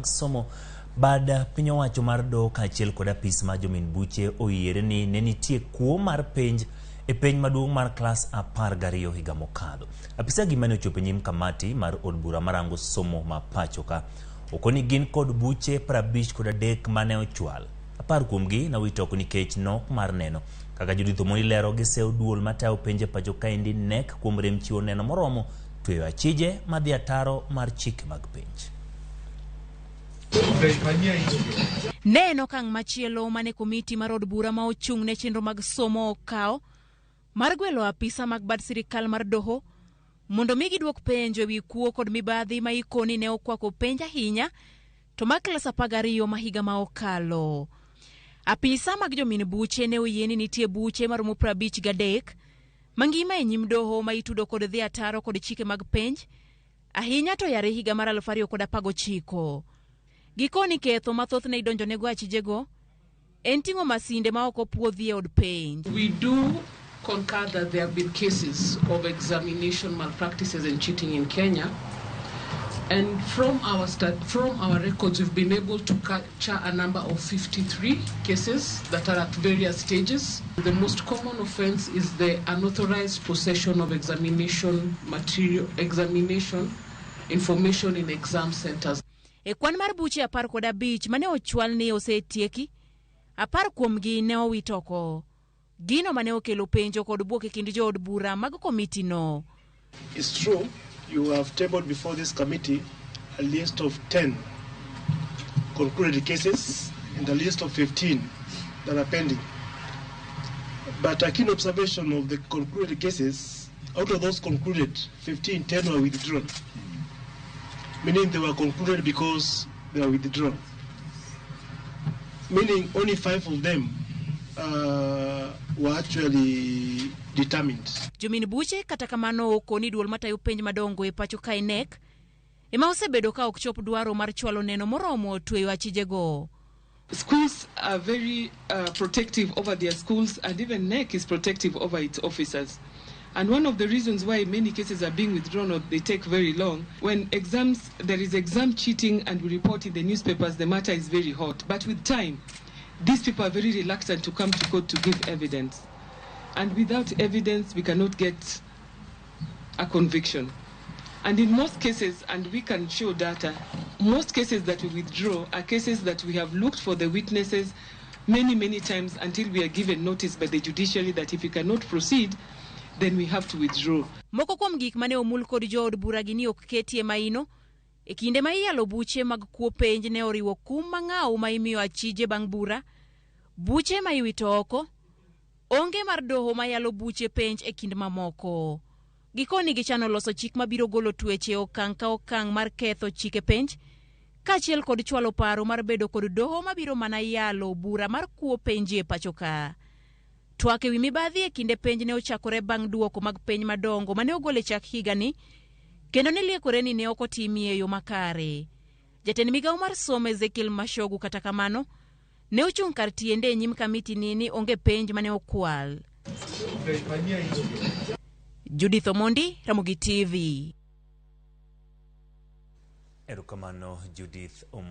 Mag somo bad piny owacho mar doho kaachiel kod apis mar jomin buche oyiere ni ne nitie kuo mar penj e penj maduong' mar klas 12 higa mokadho. Apisa gi mane ochopo e nyim kamati mar od bura marango somo ma pacho ka okoni gin kod buche 53 mane ochwal. 10 kuomgi nowit oko nikech nok mar neno. Kaka Judith Omondi lero, giseyo duol matayo penj e pacho kaendi KNEC kuom rem chiwo neno moromo tweyo achije madhi ataro mar chike mag penj. Ne en okang' machielo mane komiti mar od bura ma ochung' ne chenro mag somo okawo mar gwelo apisa mag bad sirikal mar doho mondo mi gidwok penjo ewi kuo kod mibadhi ma ikoni ne okwako penj ahinya to mag klas 12 ma higa ma okalo. Apisa mag jomin buche ne oyie ni nitie buche maromo 53 mangima e nyim doho ma itudo kod dhi ataro kod chike mag penj ahinya to yare higa mar 2019. Gikoni ketho mathoth ne idonjonego achijego en ting'o masinde ma ok opuodhi e od penj. We do concur that there have been cases of examination malpractices and cheating in Kenya. And from our records, we've been able to capture a number of 53 cases that are at various stages. The most common offense is the unauthorized possession of examination material, examination information in exam centers. E kwan mar buche 15 mane ochwal ni osetieki, 10 kuomgi ne owit oko. Gino mane okelo penjo kod bwok e kind jood bura mag komiti no. It's true, you have tabled before this committee a list of 10 concluded cases and a list of 15 that are pending. But a keen observation of the concluded cases, out of those concluded, 15, 10 were withdrawn. Meaning they were concluded because they were withdrawn. Meaning only 5 of them were actually determined. Jomin buche kata kamano okoni duol matayo penj madongo e pacho ka KNEC ema osebedo ka ok chop dwaro mar chwalo neno moromo tweyo achijego. Schools are very protective over their schools, and even KNEC is protective over its officers. And one of the reasons why many cases are being withdrawn or they take very long, when there is exam cheating and we report in the newspapers, the matter is very hot. But with time, these people are very reluctant to come to court to give evidence. And without evidence, we cannot get a conviction. And in most cases, and we can show data, most cases that we withdraw are cases that we have looked for the witnesses many, many times until we are given notice by the judiciary that if we cannot proceed, then we have to withdraw. Moko kuom gik mane omul kod jood bura gi ni ok ketie maino e kinde ma iyalo buche mag kuo penj ne oriwo kum mang'aw ma imiyo achije bang' bura, buche ma iwito oko, onge mar doho mayalo buche penj e kind mamoko. Gikoni gichano loso chik mabiro golo tweche okang' ka okang' mar ketho chike penj, kaachiel kod chwalo paro mar bedo kod doho mabiro mana yalo bura mar kuo penj e pacho ka. Twak ewi mibadhi e kinde penj ne ochakore bang' duoko mag penj madongo mane ogol e chak higani, kendo ne liekore ni ne ok otimie e yo makare. Jatend migawo mar somo Ezekiel Machogu kata kamano ne ochung' kar tiende e nyim kamiti ni onge penj mane okwal. Judith Omondi, Ramogi TV. Erokamano Judith Omondi.